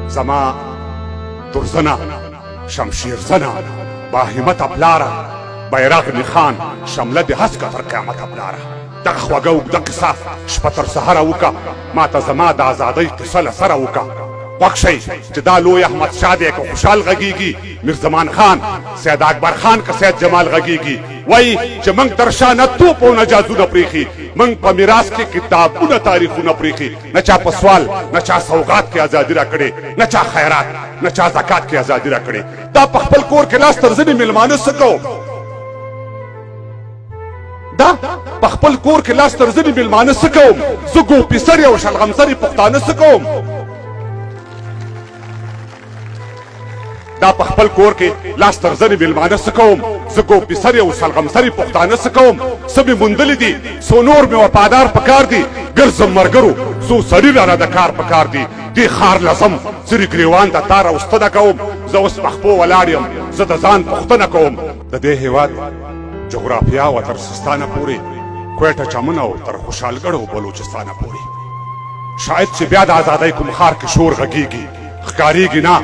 زما ترزنه، شمشیرزنه، با همته پلاره، بیرغ نښان، شمله دې هسکه تر قیامته پلاره. دغه خوږه اوږده قصه شپه تر سهاره وکه، ماته زما د ازادۍ قصه له سره وکه. خوښ شئ چې دا لوی احمد شاه دی که خوشحال غږیږي، میرزمان خان، سید اکبر خان که سید جمال غږیږي. وایي چې موږ تر شا نه توپ او نه جازونه پرېښي، موږ په میراث کې کتابونه تاریخونه پرېښي. نه چا په سوال نه چا سوغات کې ازادي راکړې، نه چا خیرات نه چا زکات کې ازادي راکړې. دا په خپل کور کې لاس تر زنې مېلمانه څه کوم؟ دا په خپل کور کې لاس تر زنې مېلمانه څه کوم؟ زه ګوپي سري او شلغم سري پښتانه څه کوم؟ دا په خپل کور کې لاس تر زنې مېلمانه څه کوم؟ زه ګوپي سري او شلغم سري پښتانه څه کوم؟ څه مې موندلي دي، څو نور مې وفادار پکار دي. ګرځم مرګرو، څو سړي راله د کار پکار دي. دې ښار له ځم، څري ګریوان ته تار او ستنه کوم. زه اوس په خپو ولاړ یم، زه د ځان پوښتنه کوم. د دې هېواد جغرافیا وه تر سیستانه پورې، کوټه چمن او تر خوشحالګړ او بلوچستانه پورې. شاید چې بیا د ازادۍ کوم ښار کې شور غږیږي، ښکارېږي نه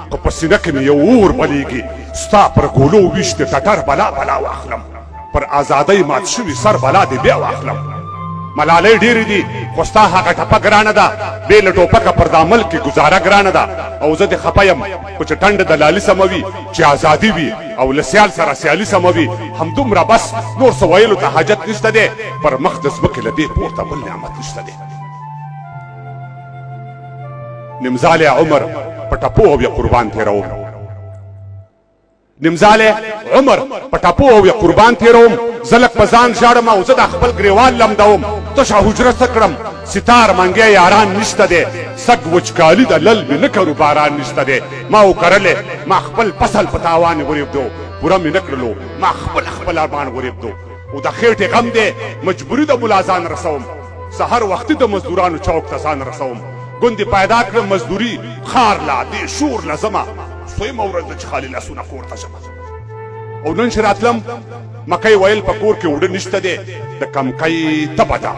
خو په سینه کې مې یو اور بلېږي. ستا پر ګولو ویشتې ټټر بلا بلا واخلم، پر ازادۍ مات شوي سر بلا دې بیا واخلم. ملالۍ ډېرې دي خو ستا هغه ټپه ګرانه ده، بې له ټوپکه پر دا ملک کې ګزاره ګرانه ده. او زه دې خپه یم خو چې ټنډه د لالي سمه وي، چې ازادي وي او له سیال سره سیالي سمه وي، همدومره بس، نور څه ویلو ته حاجت نشته دی. پر مخ د ځمکې له دې پورته بل نعمت نشته دی. نیمزالی عمر په ټپو او قربان تېروم، نیمزالی عمر په ټپو او قربان تېروم. زه لږ په ځان ژاړم او زه دا خپل ګریوان لمدوم. تشه حجره څه کړم، ستار منګی یاران نشته دی. سږ وچکالي ده، لل مې نه کرو باران نشته دی. ما وکرلی، ما خپل فصل په تاوان ورېبدو، پوره مې نه کړلو، ما خپل خپل ارمان ورېبدو. او د خېټې غم دی، مجبوري ده ملا ځان رسوم. سهار وختي د مزدورانو چوک ته ځان رسوم، ګوندې پیدا کړم مزدوري ښار لا دې شور له ځمه. څویمه ورځ ده چې خالي لاسونه کور ته ځمه. او نن چې راتلم مکۍ ویل په کور کې اوړه نشته دی، د کمکۍ تبه ده،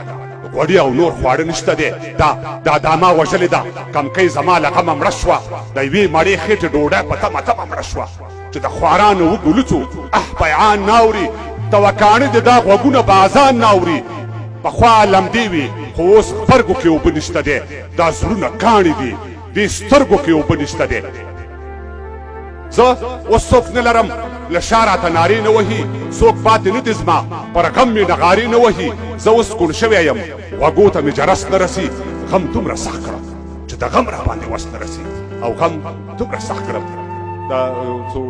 غوړي او نور خواړه نشته دی. دا دا دا ما وژلې ده، کمکۍ زما له غمه مړه شوه، د یوې مړې خېټې ډوډۍ په تمه تمه مړه شوه. چې د خوارانو وږو لوڅو اه پیعان نه اوري، توکاڼه دې دا غوږونه به اذان نه اوري. پخوا لمدې وې خو اوس غبرګو کې اوبه نشته دی، دا زړونه کاڼي دي، دې سترګو کې اوبه نشته دی. زه اوس څوک نه لرم، له شا راته نارې نه وهي، څوک پاتې نه دي زما، پر غم مې نغارې نه وهي. زه اوس کوڼ شوی یم، غوږو ته مې جرس نه رسي، غم دومره سخت کړم چې د غم را باندې وس نه رسي. او غم دومره سخت کړم دا څو